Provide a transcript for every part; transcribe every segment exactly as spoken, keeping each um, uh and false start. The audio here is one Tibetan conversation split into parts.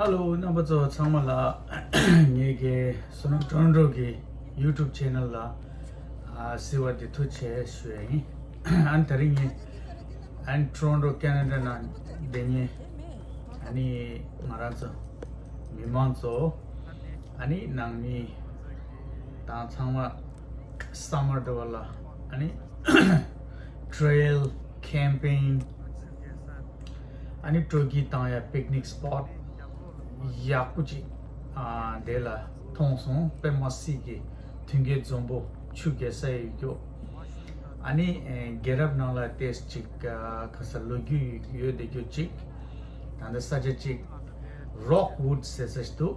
ཧེ་ལོ། རྣམ་པ་ཚོ་ཚང་མ་ལ་ངེད་ཀྱི་བསོད་ནམས་ཊོ་རོན་ཊོ་གི་YouTube channel ལ་ཨ་བཟི་བ་འདི་ཐུགས་རྗེ་ཆེ་ཞུ་ཡ་ཡིན། ཨ་ནི་དེ་རིང་ངས་ཨ་ནི་ཊོ་རོན་ཊོ་ཁེ་ན་ཌ་ནང་བསྡད་མཁན་ཨ་ནི་ང་རང་ཚོ་མི་མང་ཚོ་ཨ་ནི་ནང་མི་དང་ཚང་མ་སམ་མར་འདྲ་བ་ལ་ཨ་ནི་trail camping ཨ་ནི་སྤྲོ་སྐྱིད་བཏང་ཡ་picnic spot ཡག་པོ་ཅིག་ཨ་དེ་ལ་མཐོང་སོང་། དཔེ་མ་སྲིད་ཀྱི་མཐུན་རྐྱེན་འཛོམས་པོ། ཆུ་རྒྱས་ས་ཡོད་རྒྱུ། ཨ་ནི་ཨེ་རྒྱལ་རབས་ནང་ལ་ཏེས་ཅིག་ཨ་ག་ས་ལོ་རྒྱུས་ཡོད་བསྡད་རྒྱུ་ཅིག་ད་ལྟ་ས་ཆ་ཅིག་Rockwood ཟེར་ས་ཞིག་འདུག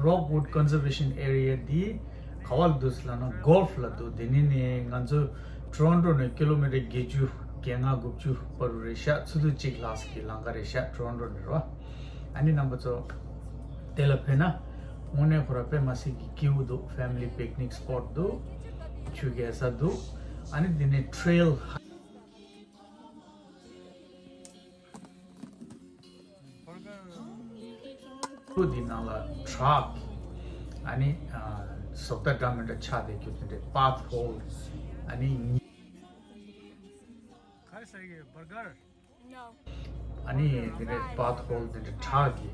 Rockwood Conservation Area འདི་ག་བ་ལ་འདུག་ཟེར་ལབ་ན་Guelph ལ་འདུག་དེ་ནས་ནི་ང་ཚོ་ཊོ་རོན་ཊོ་ནས་ཀི་ལོ་མི་ཊར་བརྒྱད་ཅུ་བརྒྱད་ལྔ་དགུ་བཅུ་བར་དུ་རེད་ཤག་ཆུ་ཚོད་གཅིག་ལྷག་ཙམ་གྱི་ལམ་ཁ་རེད་ཤག་ཊོ་རོན་ཊོ་ནས་རོ། ཨ་ནི་རྣམ་པ་ཚོ་དེ་ལ་ཕེབས་ན་དངོས་གནས་ཁོ་ར་དཔེ་མ་སྲིད་ཀྱི་སྐྱིད་པོ་འདུག family picnic spot འདུག་ཆུ་རྒྱས་ས་འདུག་ཨ་ནི་འདི་ནས་trail ཁུལ་འདི་ནང་ལ་ཊག་ཨ་ནི་ཨ་བཟོ་ལྟ་འདྲ་མི་འདྲ་ཆགས་བསྡད་རྒྱུ་དེ་འདྲའི་པཱཐ་ཧོལ་ཨ་ནི་ཉི- ག་རེ་ཟེར་གི་བར་གར། ཨ་ནི་དེ་འདྲའི་པཱཐ་ཧོལ་དེ་འདྲའི་ཊག་གི་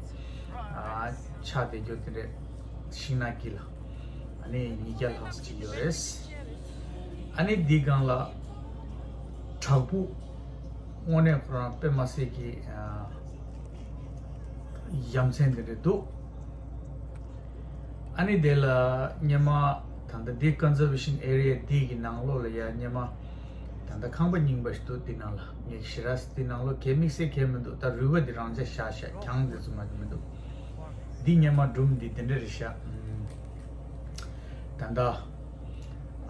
ཨ་ཆགས་བསྡད་རྒྱུ་དེ་འདྲའི་ཤིང་ནགས་དཀྱིལ་ལ་ཨ་ནི་ཉིས་བརྒྱ་ལྷག་ཙམ་ཅིག་ཡོད་རེད། ཨ་ནི་འདི་སྒང་ལ་བྲག་ཕུག་དངོས་གནས་ཁོ་རང་དཔེ་མ་སྲིད་ཀྱི་ཨ་ཡ་མཚན་དེ་འདྲ་འདུག་ཨ་ནི་དེ་ལ་སྔོན་མ་ད་ལྟ་འདི་Conservation Area འདི་གི་ནང་ལོགས་ལ་ཡ་སྔོན་མ་ད་ལྟ་ཁང་པ་རྙིང་པ་ཞིག་འདུག་འདི་ནང་ལ་ངས་ཞེ་དྲག་འདི་ནང་ལོགས་གས་དམིགས་བསལ་གས་མི་འདུག་ད་རུལ་བ་འདི་རང་འཇགས་བཞག་བཞག་གྱང་འདི་ཚོ་མ་མི་འདུག་འདི་སྔོན་མ་སྒྲུང་འདི་དེ་འདྲ་རེད་ཤག་ད་ལྟ་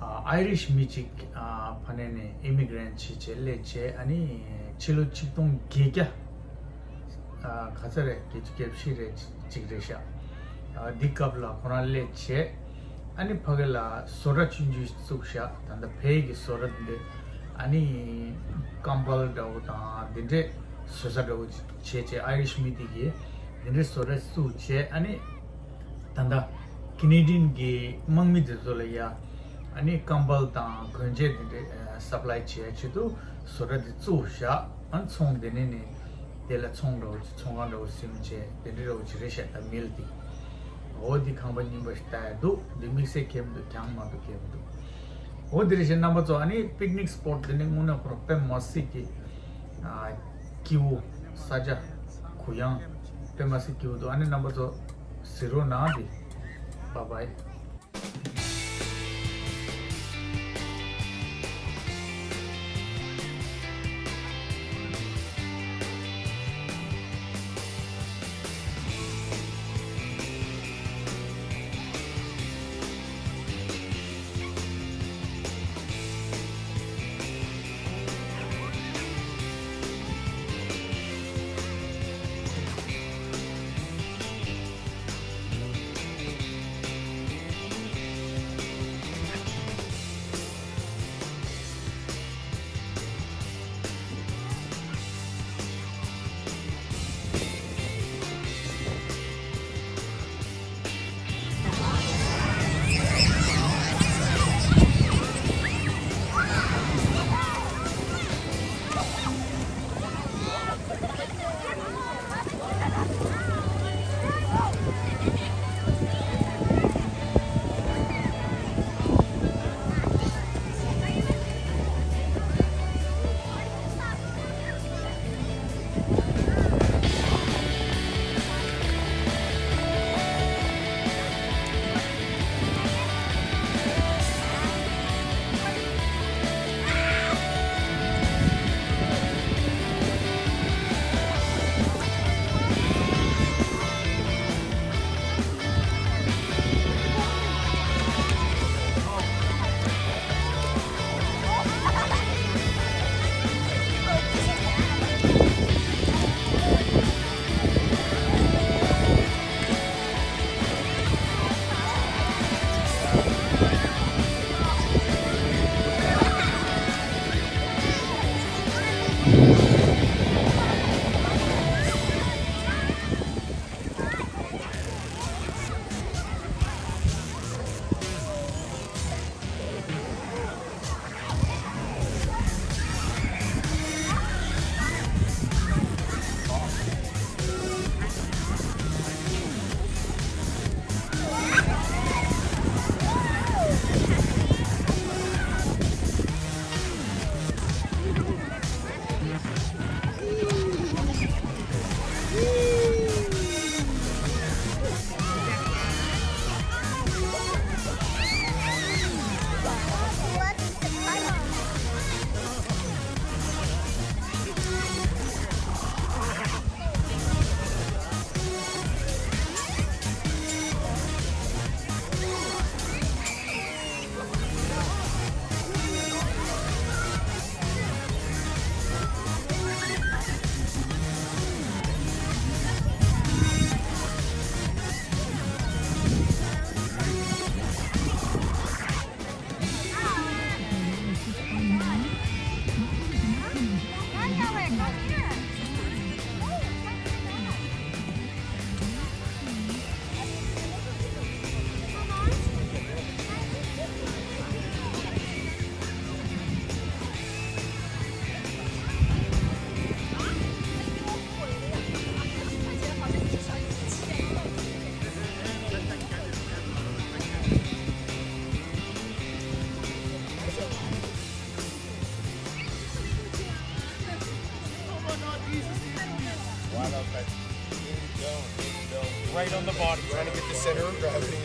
ཨ་ཨའི་རིཤ་མི་གཅིག་ཨ་ཕ་ནས་ནས་ཨི་མི་གྷི་རེན་ཊི་བྱས་བྱས་སླེབས་བྱས་ཨ་ནི་ཕྱི་ལོ་ཆིག་སྟོང་བརྒྱད་བརྒྱ་ཨ་ག་ཚོད་རེད་བརྒྱད་ཅུ་གྱ་བཞི་རེད་གཅིག་རེད་ཤག་ཨ་འདི་སྐབས་ལ་ཁོ་རང་སླེབས་བྱས་ཨ་ནི་ཕ་གི་ལ་བཟོ་གྲྭ་ཆུང་ཆུང་ཞིག་བཙུགས་ཤག་ད་ལྟ་བལ་གྱི་བཟོ་གྲྭ་འདི་ཨ་ནི་ཀམ་བལ་འདྲ་བོ་དང་འདི་འདྲས་བཟོ་ས་འདྲ་བོ་ཅིག་བྱས་བྱས་ཨའི་རིཤ་མི་འདི་གིས་འདི་འདྲས་བཟོ་གྲྭ་བཙུགས་བྱས་ཨ་ནི་ད་ལྟ་ཀེ་ནེ་ཌི་ཡན་གྱི་དམག་མི་དེ་ཚོ་ལ་ཡ་ཨ་ནི་ཀམ་བལ་དང་གོན་ཆས་དེ་འདྲའི་ཨ་སབ་ལའི་བྱེད་ཡ་ཆེད་དུ་བཟོ་གྲྭ་དེ་བཙུགས་བཞག་ཨ་ནི་ཚོང་དེ་ནས་ནས་དེ་ལ་ཚོང་འདྲ་བོ་ཅིག་ཚོང་ཁང་འདྲ་བོ་ཟིན་བྱས་དེ་འདྲའི་འདྲ་བོ་ཅིག་རེད་བཤད་ད་མིལ་དེ་འོ་འདི་ཁང་པ་རྙིང་པ་ཞིག་ལྟ་ཡ་འདུག་འདི་དམིགས་བསལ་གས་མི་འདུག་གྱང་མ་འདུག་གས་མི་འདུག་འོ་འདི་རེད་བཤད་རྣམ་པ་ཚོ། ཨ་ནི་པིག་ནིག་སི་པོ་ཊི་དེ་ནི་དངོས་གནས་ཁོ་རང་དཔེ་མ་སྲིད་ཀྱི་ཨ་སྐྱིད་པོ་ས་ཆ་གུ་ཡངས་དཔེ་མ་སྲིད་སྐྱིད་པོ་འདུག་ཨ་ནི་རྣམ་པ་ཚོ་གཟིགས་རོགས་གནང་དེ། Bye bye. Right on the body, trying to get the center of gravity.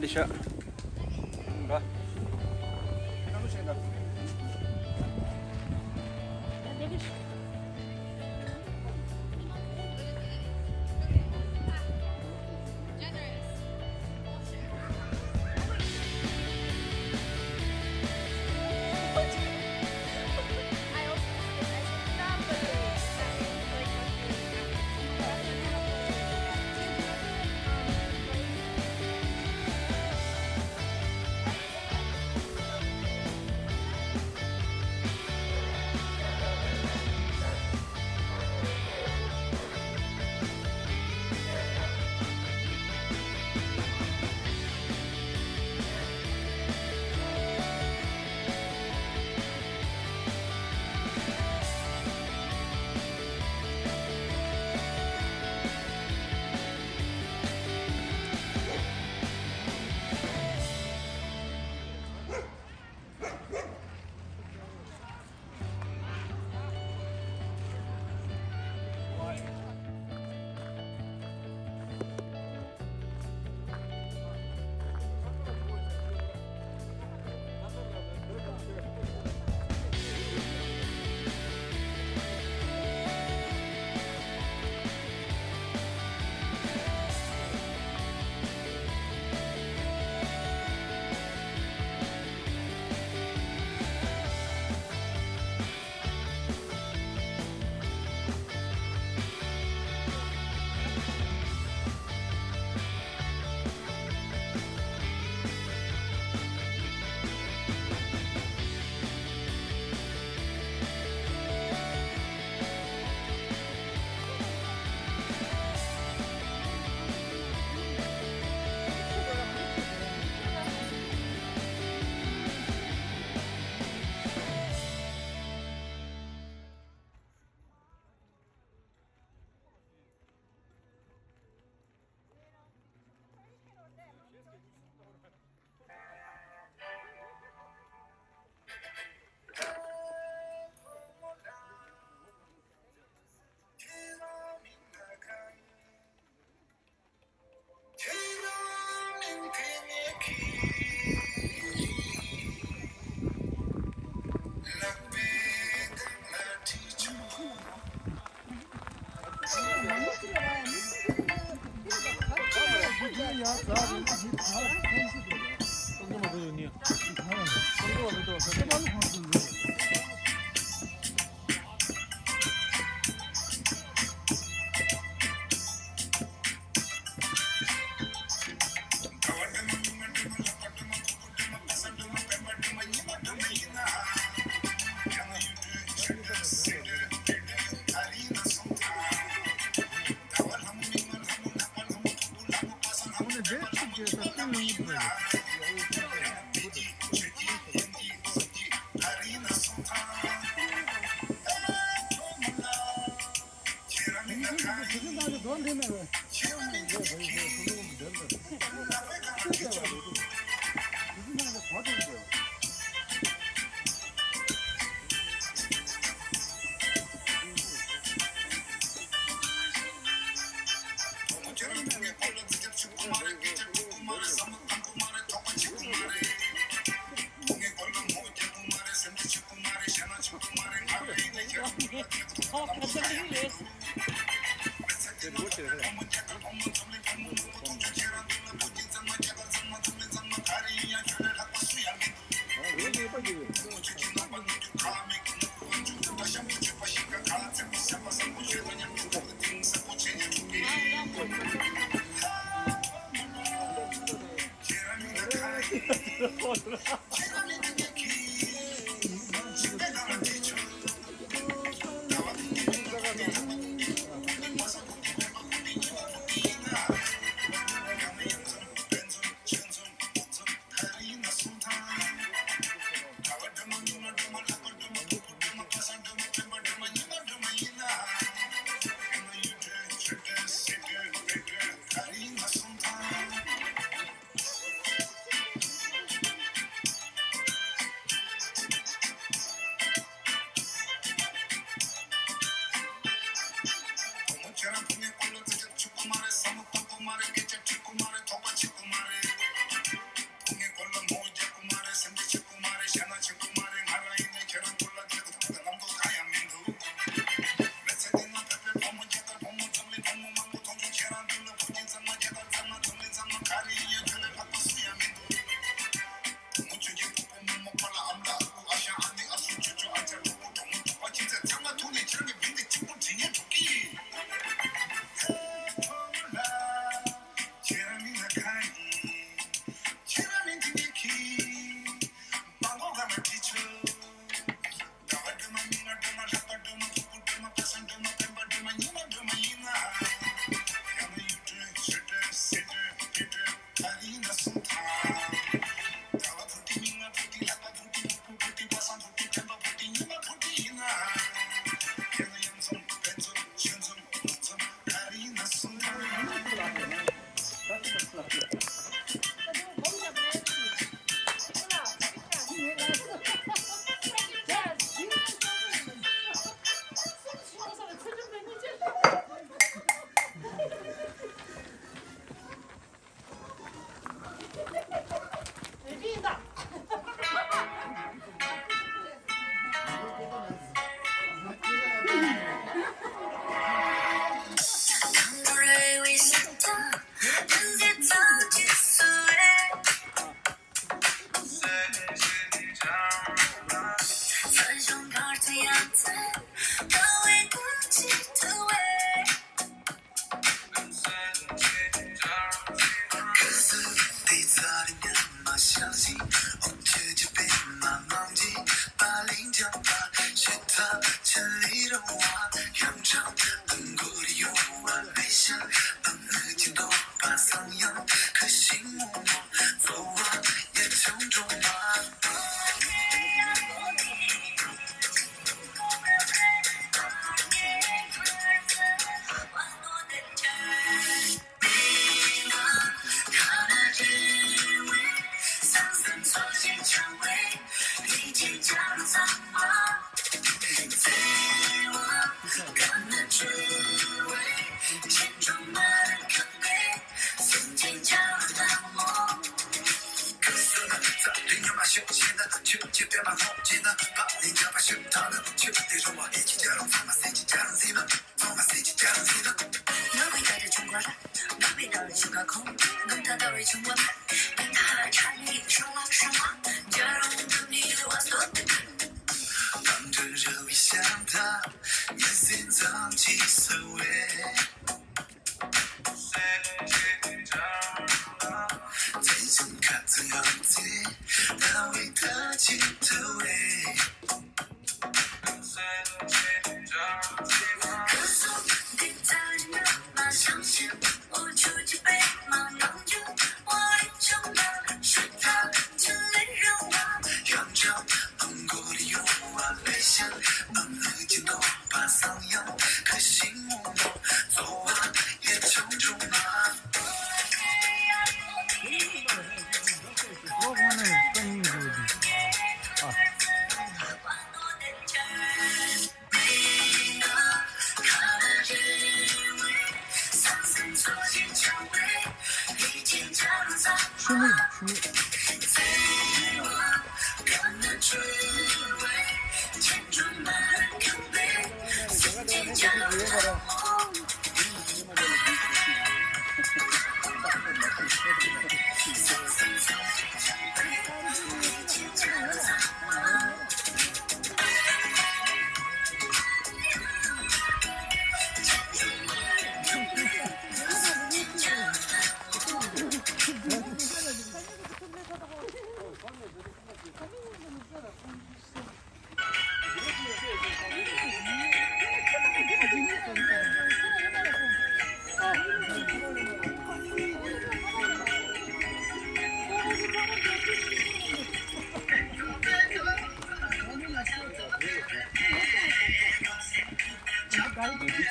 འདི་ཤ། འགའ།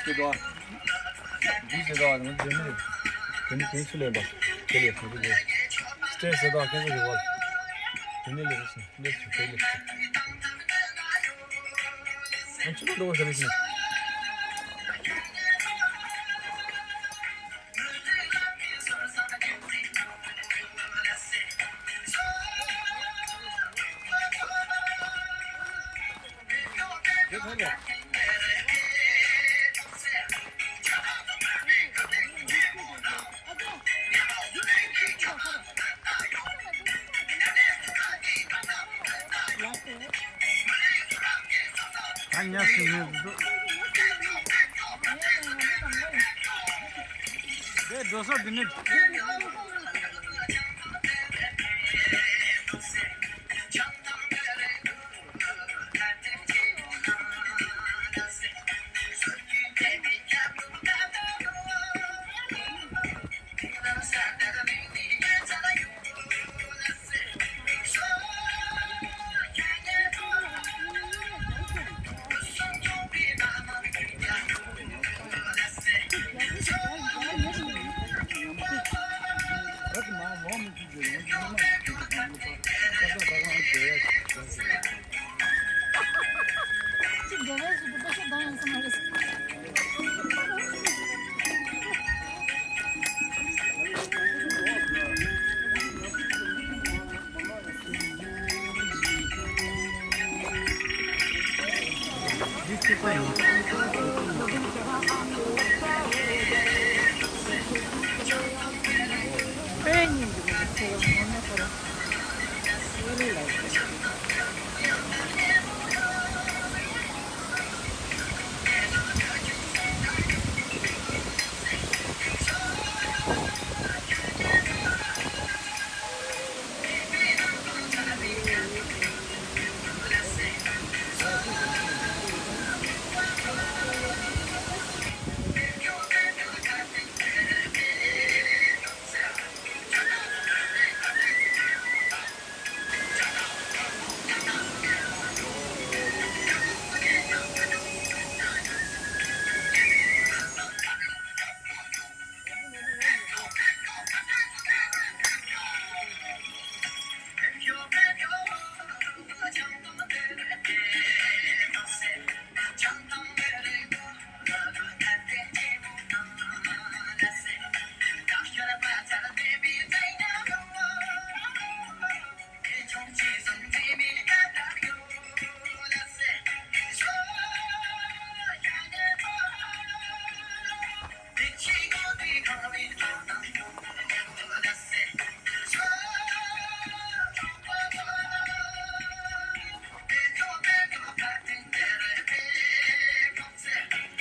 ཟེར་དོ། འདི་ཟེར་དོ་ང་འདི་ནི། དེ་ནི་དེ་ཚུ་ལེན་པ། དེ་ལས་ཁོ་ཚོ་ལས། སྟེ་ཟེར་དོ་ཁྱེད་ཚོ་རེ་བ། དེ་ནི་ལས་སོ་ལས་སོ་དེ་ལས་སོ། ང་ཚོ་འགྲོ་བ་ཟེར་ལས་སོ། ད་ཉལ་སོང་ནས་འགྲོ། དེ་འགྲོ་ས་འདི་ནས།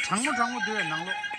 གྲང་མོ་གྲང་མོ་འདུག་པས་ནང་ལོགས།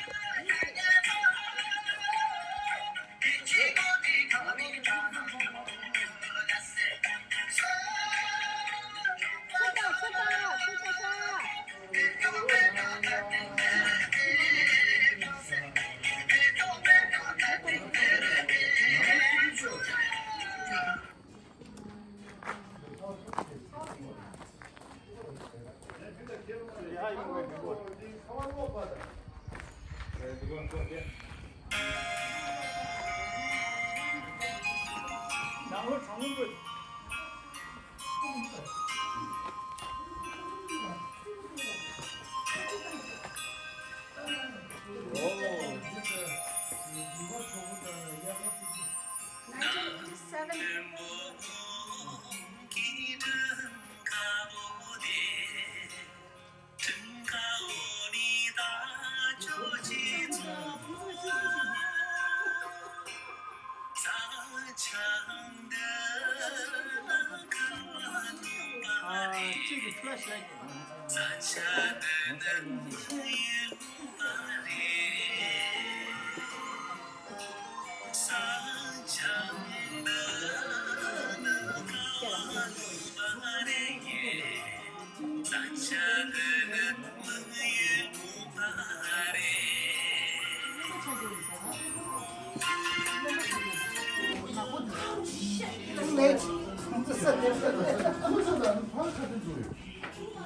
ཨ།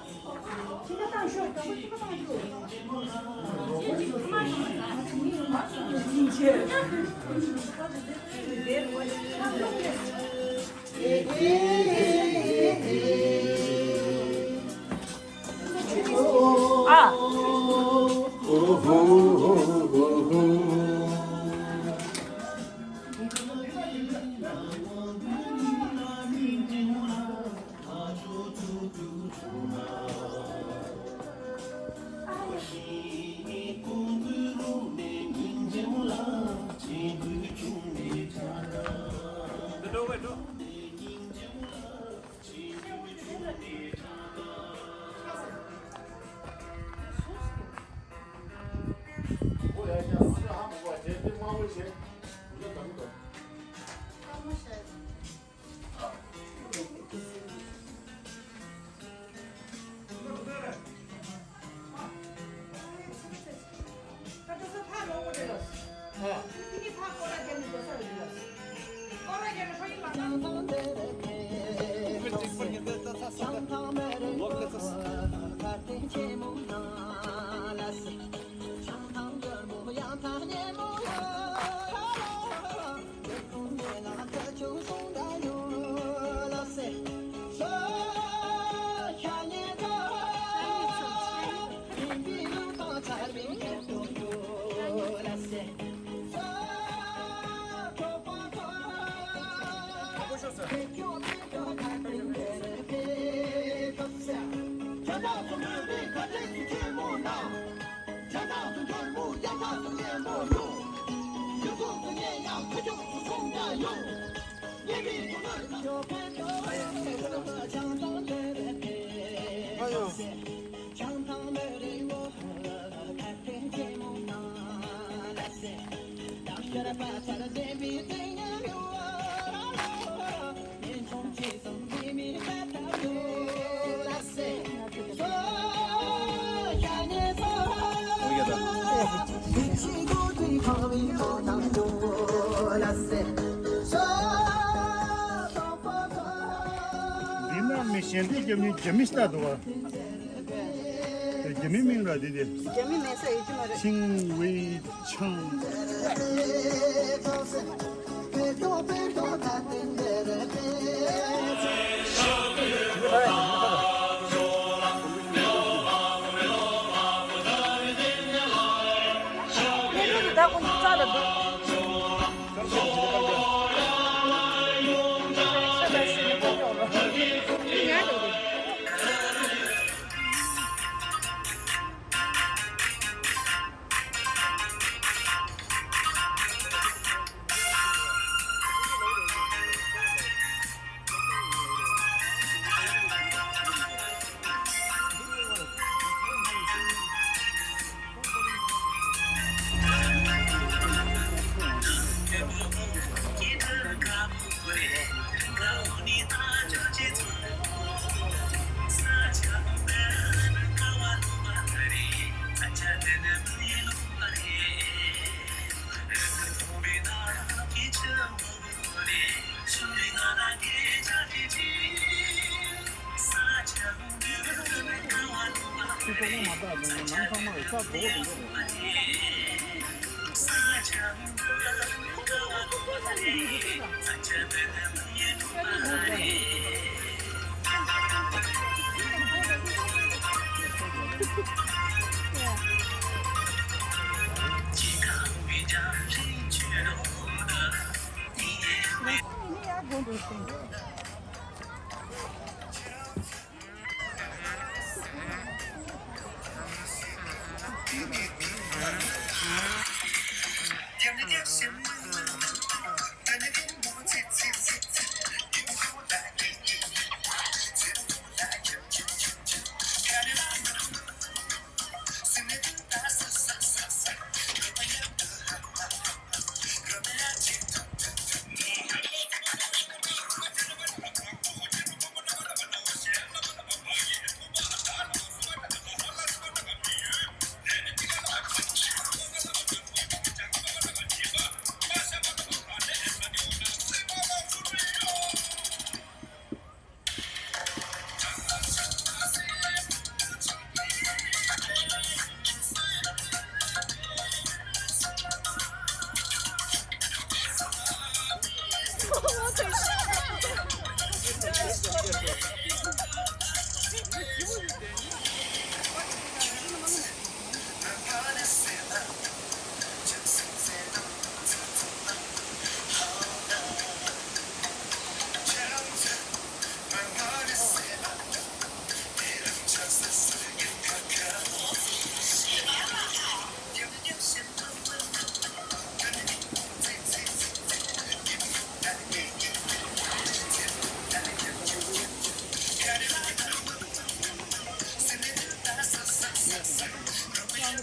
འདི་ན་མི་གཞན་དེ་རྒྱབ་ནི་རྒྱ་མི་ལྟ་འདུག་བ། རྒྱ་མི་མིང་ལ་འདི་དེ། རྒྱ་མི་མེད་ས་ཡོད་ཀྱི་མ་རེད། ཆིང་ཝེ་ཆང་།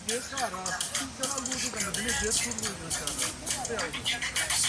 རྒྱལ་ས་ར། ཁྱིམ་ཚེ་ལ་ལུག་དེ་དང་འདི་ནས་རྒྱལ་ཚུར་ལུག་ཡོད་ས་ར། དཔེ་ཡག་ཡོད།